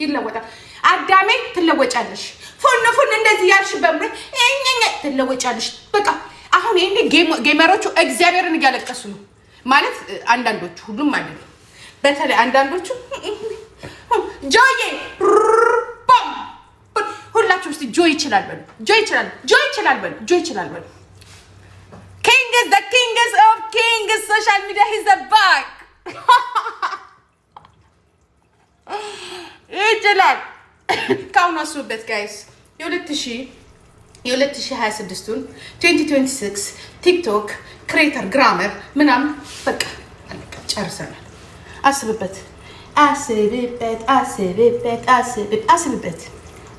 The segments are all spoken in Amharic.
ይለወጣል። አዳሜ ትለወጫለሽ። ፉን ፉን እንደዚህ ያልሽ በምር ትለወጫለሽ። በቃ አሁን ይሄኔ gamer ኦቹ እግዚአብሔርን እያለቀሱ ነው ማለት አንዳንዶቹ፣ ሁሉም አይደለም። በተለይ አንዳንዶቹ ጆዬ ሁላችሁ ውስጥ ጆ ይችላል በሉ፣ ጆ ይችላል፣ ጆ ይችላል በሉ፣ ጆ ይችላል በሉ። Kings, the kings of kings social media, he's back። ይችላል። ከአሁኑ አስቡበት guys፣ የ2026ቱን 2026 ቲክቶክ creator grammar ምናምን በቃ አለቀ፣ ጨርሰናል። አስብበት፣ አስብበት፣ አስብበት፣ አስብበት፣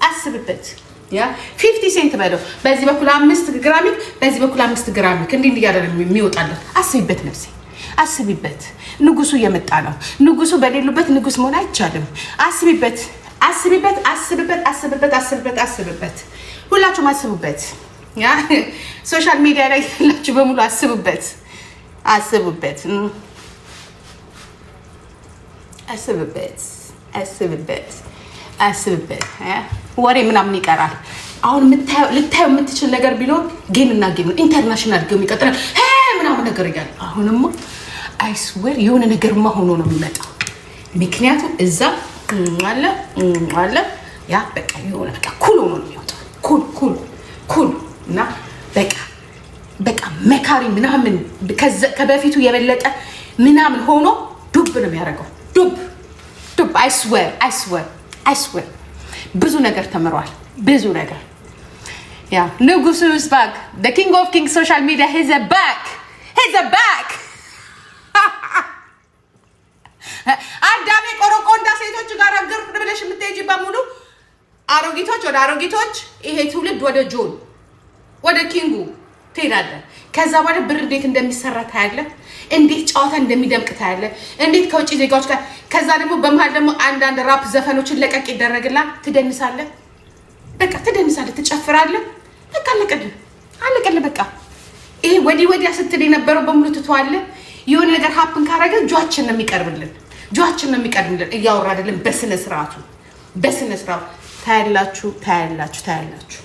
አስብበት። Yeah, 50 Cent በለው። በዚህ በኩል 5 ግራሚክ፣ በዚህ በኩል 5 ግራሚክ እንዲህ እንዲህ እያለ ነው የሚወጣለት። አስቢበት ነፍሴ፣ አስቢበት። ንጉሱ እየመጣ ነው። ንጉሱ በሌሉበት ንጉስ መሆን አይቻልም። አስቢበት፣ አስቢበት፣ አስብበት፣ አስብበት፣ አስብበት፣ አስብበት። ሁላችሁም አስቡበት። Yeah, social media ላይ ያላችሁ በሙሉ አስቡበት፣ አስቡበት፣ አስቡበት፣ አስቡበት፣ አስቡበት። ወሬ ምናምን ይቀራል። አሁን ልታየው የምትችል ነገር ቢኖር game እና game ነው። International game ይቀጥላል ምናምን ነገር እያለ አሁንማ I swear የሆነ ነገርማ ሆኖ ነው የሚመጣው። ምክንያቱም እዛ አለ አለ yeah፣ በቃ የሆነ በቃ cool ሆኖ ነው የሚወጣው። Cool, cool, cool እና በቃ መካሪ ምናምን ከበፊቱ የበለጠ ምናምን ሆኖ ዱብ ነው የሚያደርገው። ዱብ ዱብ። I swear, I swear, I swear ብዙ ነገር ተምሯል። ብዙ ነገር። Yeah, ንጉሱ is back, the king of king social media, he's back, he's back። አዳሜ ቆረቆንዳ ሴቶች ጋር ግር ብለሽ የምትሄጂ በሙሉ አሮጊቶች ወደ አሮጊቶች፣ ይሄ ትውልድ ወደ ጆን ወደ king ኡ ትሄዳለህ። ከዛ በኋላ ብር እንዴት እንደሚሰራ ታያለህ። እንዴት ጨዋታ እንደሚደምቅ ታያለህ። እንዴት ከውጭ ዜጋዎች ጋር፣ ከዛ ደግሞ በመሀል ደግሞ አንዳንድ ራፕ ዘፈኖችን ለቀቅ ይደረግላ፣ ትደንሳለህ። በቃ ትደንሳለህ፣ ትጨፍራለህ። በቃ አለቀልህ፣ አለቀልህ። በቃ ይሄ ወዲህ ወዲያ ስትል የነበረው በሙሉ ትተዋለህ። የሆነ ነገር happen ካረገ ጇችን ነው የሚቀርብልን፣ ጇችን ነው የሚቀርብልን። እያወራ አይደለም፣ በስነ ስርዓቱ፣ በስነ ስርዓቱ ታያላችሁ፣ ታያላችሁ፣ ታያላችሁ።